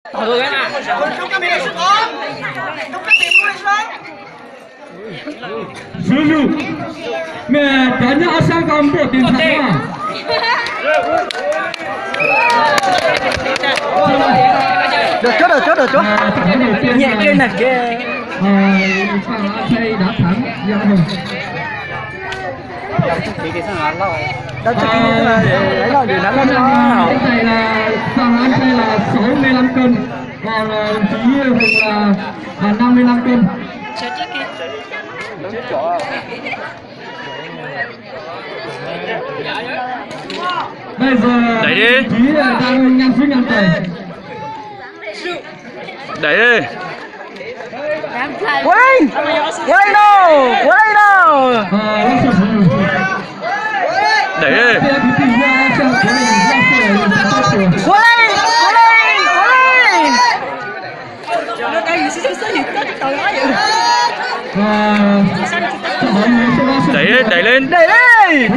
Tus hlub, mej cov nyob ob sab ko npuaj tes ntxhais na. Nyem kiag nag kiag. Đá thắng Giang Hùng. Đá thắng Giang Hùng. Cái này là Phạm An Tây là sáu mươi lăm cân, còn ờ, Trí Hùng là, là năm mươi lăm cân. Bây giờ Đẩy đi. Trí đang nhăn xíu nhăn tay. Đẩy đi. Quay lên. Quay lên đâu. Quay lên đâu. Đẩy đi. Quay lên. Quay lên. Quay lên. Đẩy, đẩy lên. Đẩy lên.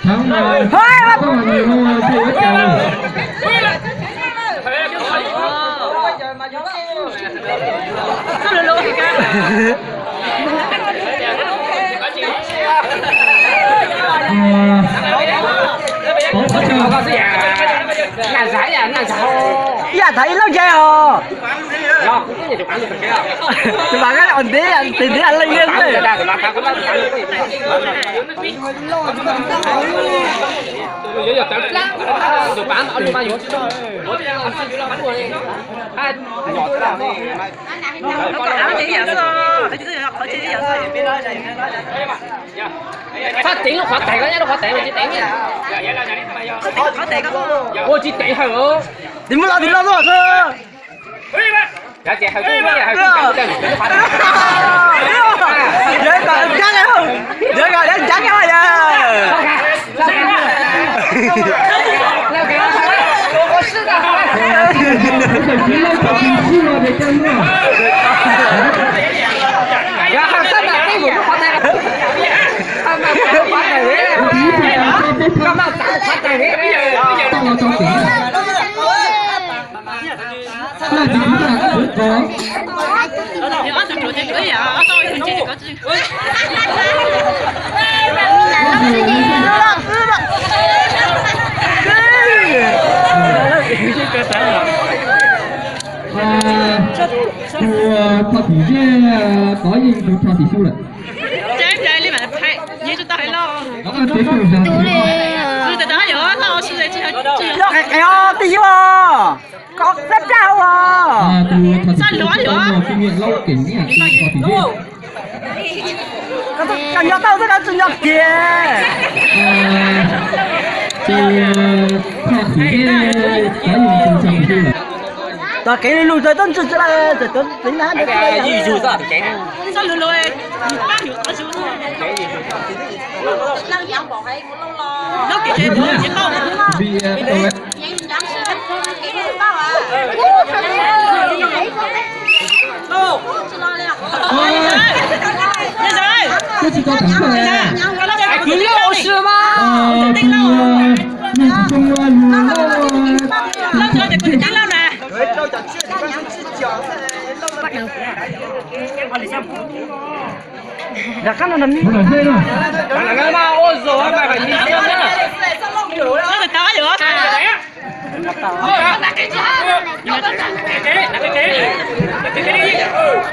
Thắng mà. Ơ, ib yam thaiv ib lauj ncaig os. Tus mam ib nteb tes nteb leej li. Txhob teev lub qhov tais ko, lub qhov tais mas tsis teev. Ua tsis teev hawm. Tis muaj los tis los xwb. Yog kom cab, yog kom cab yog. Tus phov thim zeb tod yeej tus phov thim xyu lawm. Loj qev qev os, tij yub os. Koj plab plab os. Koj nyo tau xwb koj tsis nyo kiag. Tos kev lug txog tub ntswg txog tsev na.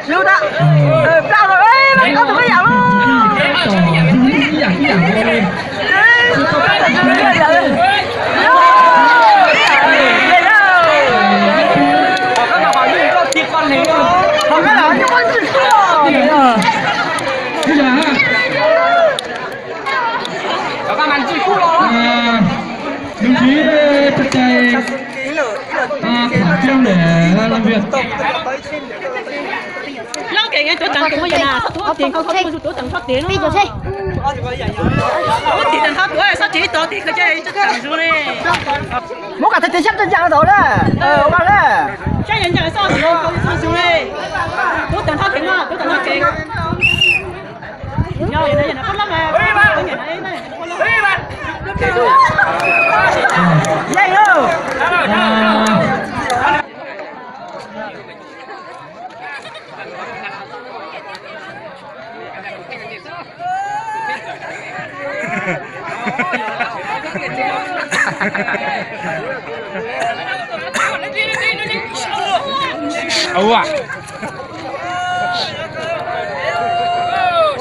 Sib da, pla rau, ib yam, ib yam, ib yam. Đồng chí, ờ, Trần Trương để làm việc. Lawv kev tuav teev kuv yog na, txhob tuav teev, txhob tuav teev, txhob tuav teev no. Tuav teev tag nrho tuav, txhob tsis tuav teev, koj cia li tuav teev zoo li. Muab kom tag tag siab tso ntsa tau na. Ua na. Siab ntsa tso ntsa zoo li. Tuav teev tag kev no, tuav teev tag kev. Ua. Hlob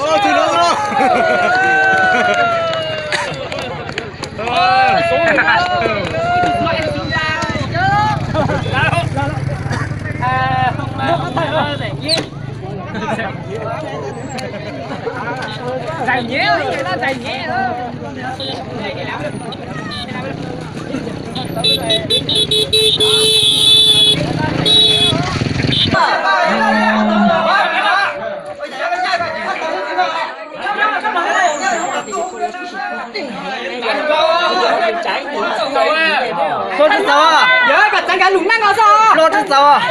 tsis txaus, hlob tsis txaus.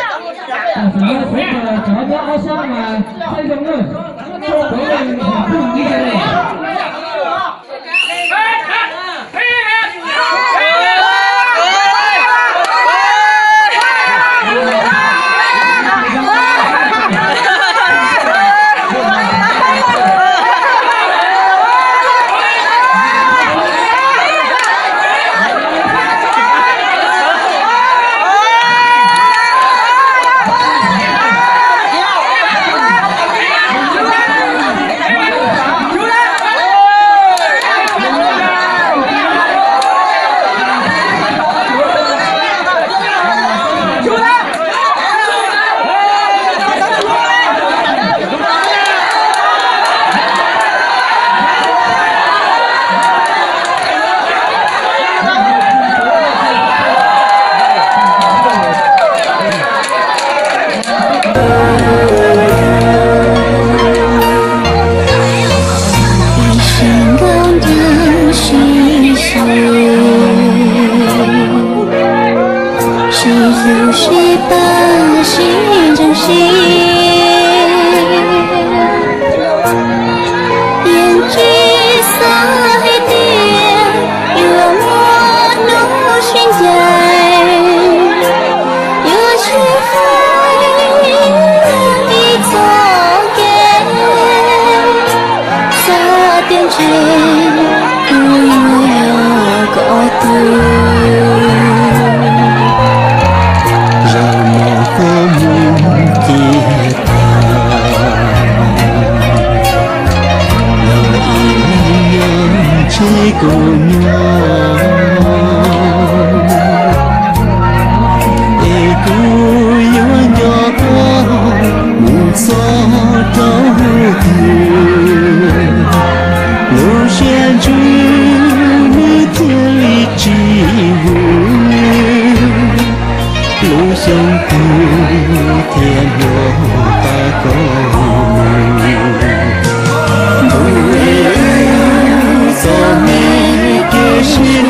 Sib hlub sib pab sib ntseeg sib yeej, tsis xav hais tias yuav muaj hnub sib ncaim, yuav tsis faib ib txoj kev. Xav tias ntshe kuv yuav yog koj tus, zaum no koj mus ces tag, los ib leeg nyob ntshe kuv nyob, es kuv yuav nco koj mus txog rau hauv twg, lub siab ntsws nws thiaj li tsis vwm, lub xyoo twg thiaj hluas tas koj mus. Ntuj, txoj me kev sib